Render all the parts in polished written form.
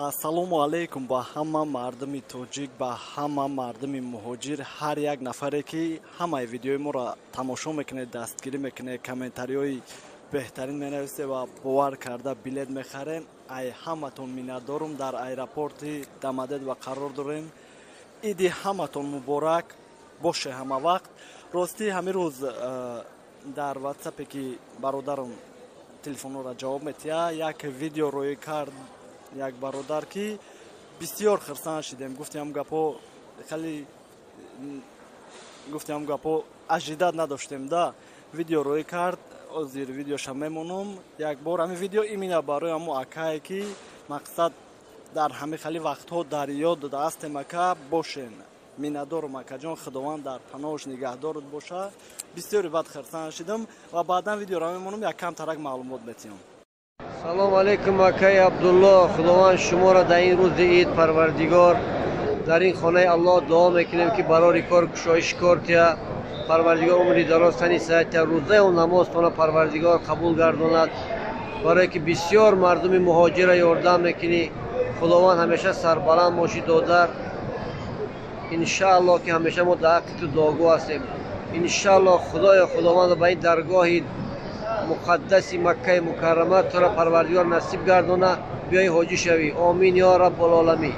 Ассалому алайкум ба ҳама мардуми тоҷик, ба ҳама мардуми муҳоҷир, ҳар як нафаре, ки ҳамаи видеои моро тамошо мекунед, дастгирӣ мекунед, комментариҳои беҳтарин менависед ва бовар карда билет мехарем. Ай ҳаматон миннатдорум. Дар аэропорти Домодедово қарор дорем. Иди ҳаматон муборак боше ҳама вақт. Ростӣ, ҳамин рӯз дар ватсапе, ки бародарам телефонҳоро ҷавоб метиҳад, як видео рӯй кард як бародар, ки бисёр хирсанд шидем. Гуфтем гапо хеле, гуфтем гапо ожидать надоштем да. Видео рӯй кард, озир видеоша мемонам як бор. Ҳамин видео именно барои ҳамо акае, ки мақсад дар ҳамин хели вақтҳо дар ёд додаастем. Ака, бошен, миннатдорум, акаҷон, Худованд дар паноҳш нигаҳдорат боша. Бисёре бад хирсанд шидам ва баъдан видеоро мемонам, як камтарак маълумот метиҳам. Салом алейкум, акаи Абдулло. Худованд шуморо дар ин рӯзи ид, Парвардигор, дар ин хонаи Аллоҳ дуо мекунем, ки барори кор, кушоиши кор тия. Парвардигор умри дароз, тани сиҳат тия, рӯзаю намозтона Парвардигор қабул гардонад, барое ки бисёр мардуми муҳоҷира ёрдам мекунӣ. Худованд, ҳамеша сарбаланд бошӣ, додар. Иншааллоҳ, ки ҳамеша мо дар ҳаққи ту дуогӯ ҳастем. Иншааллоҳ, Худоё, Худованд, ба ин даргоҳи муқаддаси Маккаи Мукаррама туро Парвардигор насиб гардона, биёи ҳоҷӣ шавӣ. Омин ё Раббулоламин.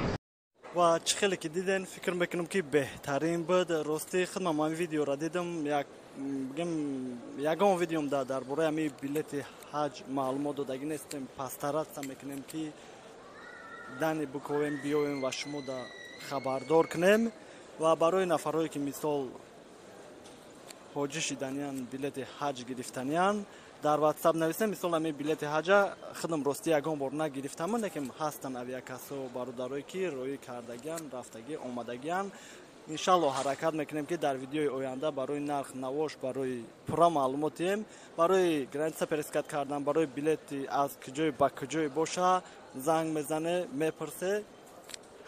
Ва чӣ хеле ки диден, фикр мекунам, ки беҳтарин буд. Ростӣ, худмам ҳамин видеоро дидам. Як бигем, ягон видеом дар бораи ҳамин билети ҳаҷ маълумот додагӣ нестем. Постараться мекунем, ки дани биковем, биёвем ва шумо да хабардор кунем. Ва барои нафарҳое, ки мисол ҳоҷӣ шиданиян, билети ҳаҷ гирифтаниян, дар ватсап нависем. Мисол, ҳамин билети ҳаҷа худам, ростӣ, ягон бор нагирифтам, лекин ҳастанд авиакассо бародарое, ки роӣ кардагиян, рафтагӣ омадагиян. Иншалло, ҳаракат мекунем, ки дар видеои оянда барои нарх навош, барои пурра маълумот диҳем, барои граница пересекать кардан, барои билети аз куҷое ба куҷое боша, занг мезане, мепурсе,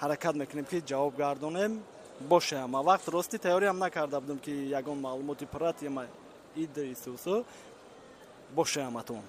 ҳаракат мекунем, ки ҷавоб гардонем. Боше ҳама вақт. Ростӣ, тайёриам накарда будем, ки ягон маълумоти пурра тиема. Иди исусу боше ҳаматон.